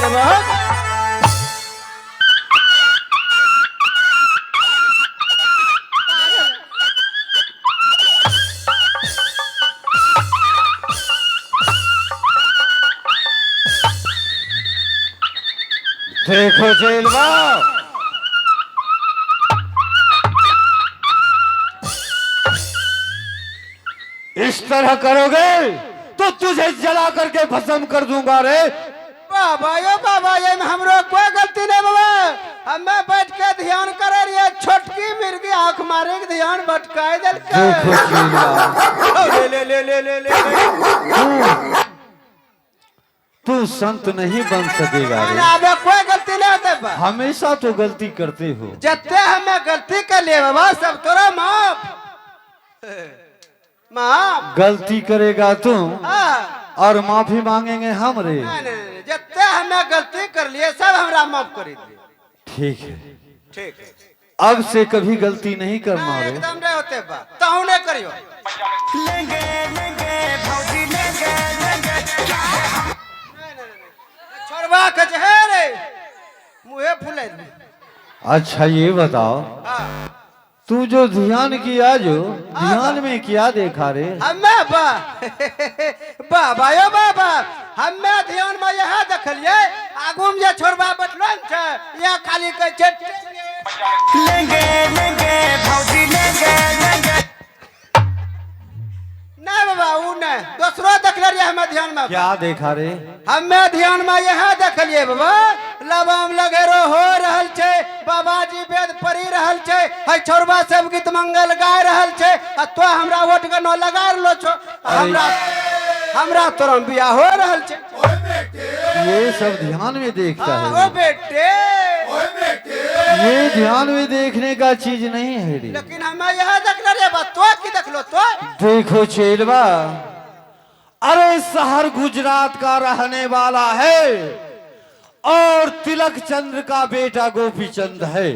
लेबो। देखो चेलवा, इस तरह करोगे तो तुझे जला करके भस्म कर दूंगा रे। बाबा यो बाबा, ये में हमरो कोई गलती नहीं बाबा। हमें बैठ के ध्यान करे रहिए, छोटकी मिर्गी आंख मारे के ध्यान भटकाए दिल के। देखो चेलवा, ले ले ले ले ले ले ले। तू संत नहीं बन सकेगा रे। अबे कोई गलती नहीं होते बा। हमेशा तो गलती करते हो। जत्ते हमें गलती कर लिए बाबा, सब तोरा माफ माफ। गलती करेगा तुम हाँ। और माफी मांगेंगे हम रे। नहीं, नहीं, नहीं, जत्ते हमें गलती कर लिए सब हमरा माफ कर दिए। ठीक है, ठीक है, अब से कभी गलती नहीं करना रे। एकदम नहीं होते बा, तहु नहीं करियो। छोड़वा के जे है रे, मुहे फुले। अच्छा ये बताओ, हाँ। तू जो ध्यान किया, जो ध्यान में क्या देखा रे? हमें बा बाबा यो बाबा, हमें ध्यान में यह देखलिए, आगू में जे छोड़वा बैठलो ने छै, यह खाली कहै छै लेंगे लेंगे भौजी लेंगे लेंगे। नहीं बाबा, ऊ नहीं, दोसरो देखले रहिए हमें ध्यान में। क्या देखा रे? हमें ध्यान में यह देखलिए बाबा, लबाम लगेरो हो रहल छै, बाबाजी वेद पढ़ी रहल छै, है छोड़वा सब गीत मंगल गाय रहल छै, आ तो हमरा वोट के नो लगा रहलो छो, हमरा हमरा तोरा बियाह हो रहल छै। ये सब ध्यान में देखता हाँ, है ओ बेटे, ये ध्यान में देखने का चीज नहीं है रे। लेकिन हमें यह देखले रहिए बा, तो की देखलो तो? देखो चेलवा, अरे शहर गुजरात का रहने वाला है और तिलक चंद्र का बेटा गोपी चंद है,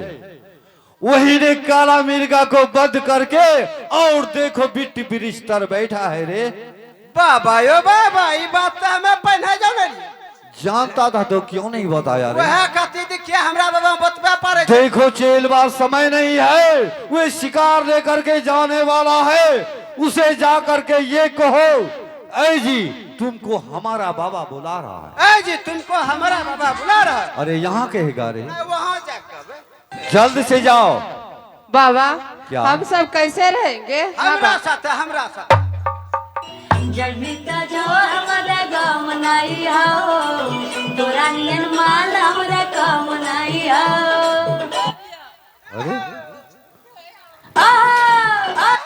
वही ने काला मिर्गा को बंद करके और देखो बिट्टी ब्रिज तर बैठा है रे। बाबा यो बाबा, ई बात तो हमें पहले जाने रहिए। जानता था तो क्यों नहीं बताया रे? वह खातिर देखिए हमरा बाबा बतबे पारे। देखो चेलवा, समय नहीं है, वे शिकार लेकर के जाने वाला है, उसे जा करके ये कहो, ऐ जी तुमको हमारा बाबा बुला रहा है। ऐ जी तुमको हमारा बाबा बुला रहा है। अरे यहाँ कहेगा रे, मैं वहाँ जाकर जल्द से जाओ। बाबा क्या? हम सब कैसे रहेंगे? हमरा साथ, हमरा साथ। जड़बिता जो हमरा गम नहीं हो, तोरा नियन माल हमरा कम नहीं हो। अरे आ, आ,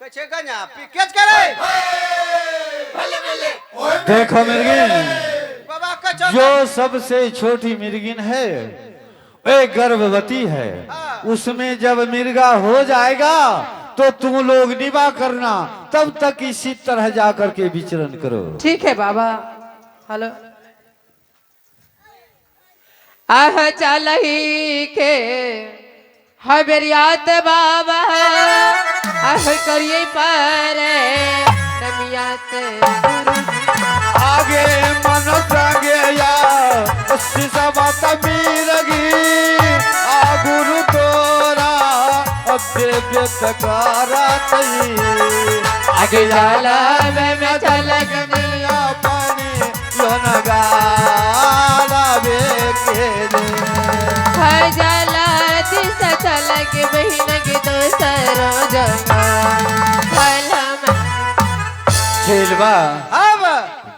कैसे गंजा पी केच करे देखो मिर्गिन, बाबा कचो जो सबसे छोटी मिर्गिन है वे गर्भवती है, उसमें जब मिर्गा हो जाएगा तो तुम लोग निभा करना, तब तक इसी तरह जा करके विचरण करो। ठीक है बाबा। हेलो आह चलही के हबेरियात बाबा, आह करिए पर नमियात गुरु। आगे मन संगे या बात मीरगी, आ गुरु तोरा आगे जाला में चलक पानी लोनगाला है जाला दिस चलक बहिन के दोसरो जगह फलम। चेलवा अब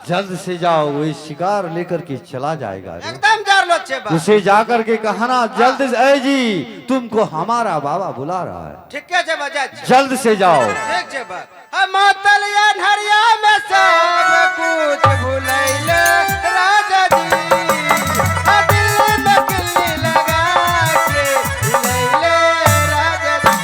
जल्द से जाओ, वही शिकार लेकर के चला जाएगा रे। एकदम जार लो छे बा। उसे जाकर के कहना जल्द से, ऐ जी तुमको हमारा बाबा बुला रहा है। ठीक है छे बा, जाइ छी। जल्द से जाओ। ठीक छे बा। हम तलिया नरिया में सब कुछ भुलैले राजा जी, आ दिल में किल्ली लगा के हिलैले राजा जी।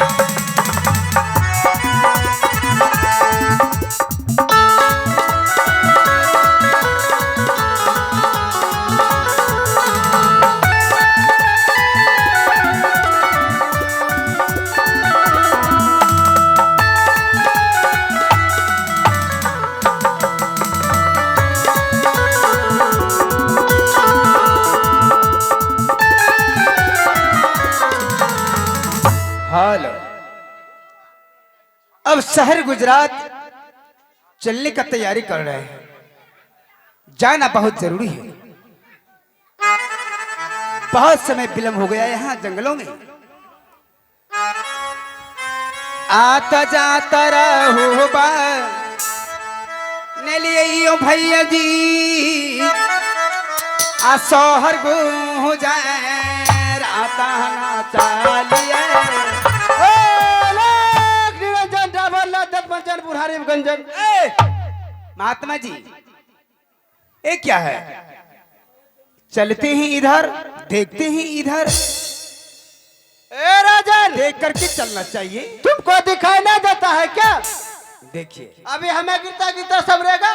शहर गुजरात चलने का तैयारी कर रहे हैं। जाना बहुत जरूरी है। बहुत समय विलंब हो गया यहाँ जंगलों में। आता जाता रहो बा ने लिए भैया जी आ सोहर गो जाए आता ना चालिए। ओ लाख निरंजन डाबर ला दत्त पंचन बुढ़ारी गंजन। ए, महात्मा जी ये क्या है? चलते ही इधर, देखते ही इधर। ए राजन, देख करके चलना चाहिए। तुमको दिखाई ना देता है क्या? देखिए, अभी हमें गिरता गिरता समरेगा।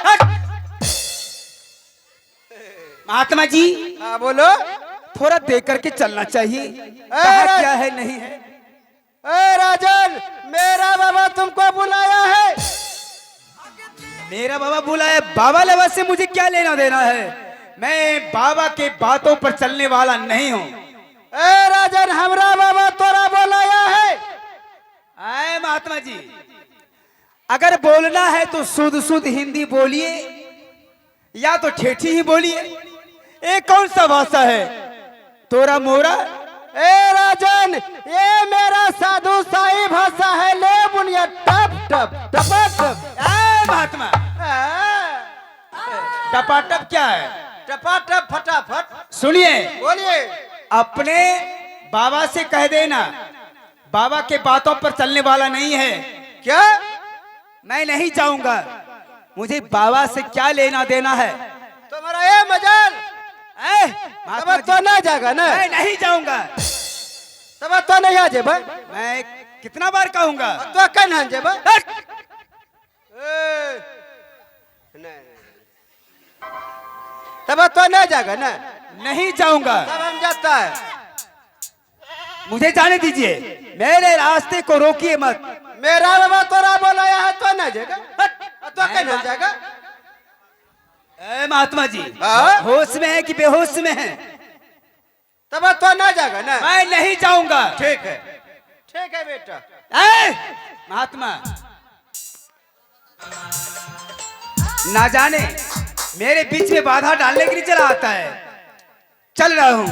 महात्मा जी, हाँ बोलो। थोड़ा देख करके चलना चाहिए। कहाँ क्या है नहीं है। ए राजन, मेरा बाबा तुमको बुलाया है। मेरा बाबा बुलाया? बाबा लबा से मुझे क्या लेना देना है? मैं बाबा के बातों पर चलने वाला नहीं हूँ। ए राजन, हमरा बाबा तोरा बुलाया है। आए महात्मा जी, अगर बोलना है तो शुद्ध शुद्ध हिंदी बोलिए या तो ठेठी ही बोलिए। ये कौन सा भाषा है तोरा मोरा? ए राजन, ये मेरा साधु साई भाषा है। ले बुनिया टप टप टप टप। आए महात्मा, टपाटप क्या है? टपाटप फटाफट। सुनिए, बोलिए। अपने बाबा से कह देना बाबा के बातों पर चलने वाला नहीं है। क्या? मैं नहीं जाऊंगा, मुझे बाबा से क्या लेना देना है। तुम्हारा ये मजाल। ए, तब महात्मा तो जी, ना जाएगा ना। मैं नहीं जाऊंगा। तब तो नहीं आ जेबा। मैं कितना बार कहूंगा? तो कन जेबा? हट! नहीं, तब तो नहीं जाएगा ना। नहीं जाऊंगा। तब हम जाता है। मुझे जाने दीजिए, मेरे रास्ते को रोकिए मत। मेरा बाबा तोरा बोलाया है तो ना जाएगा, तो कन जाएगा? ए महात्मा जी, हाँ? होश में है कि बेहोश में है? तब तो ना जाएगा ना। मैं नहीं जाऊंगा। ठीक है, ठीक है बेटा। ए महात्मा, ना जाने मेरे बीच में बाधा डालने के लिए चला आता है। चल रहा हूं।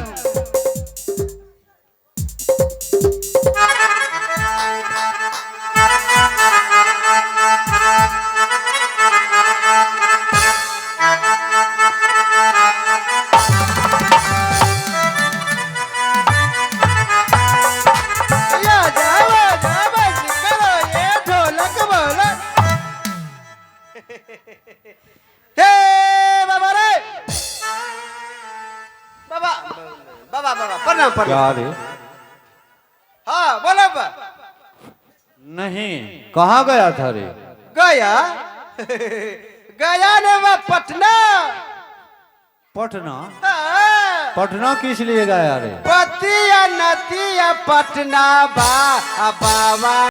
या जावा जावा करो ये ढोलक बोला। हे बाबा रे बाबा, बाबा बाबा प्रणाम प्रणाम। क्या रे? हाँ बोलो बा। नहीं, कहाँ गया था रे? गया गया ने बा पटना। पटना? हाँ। पटना किस लिए गया रे? पतिया नतिया पटना बा बाबा।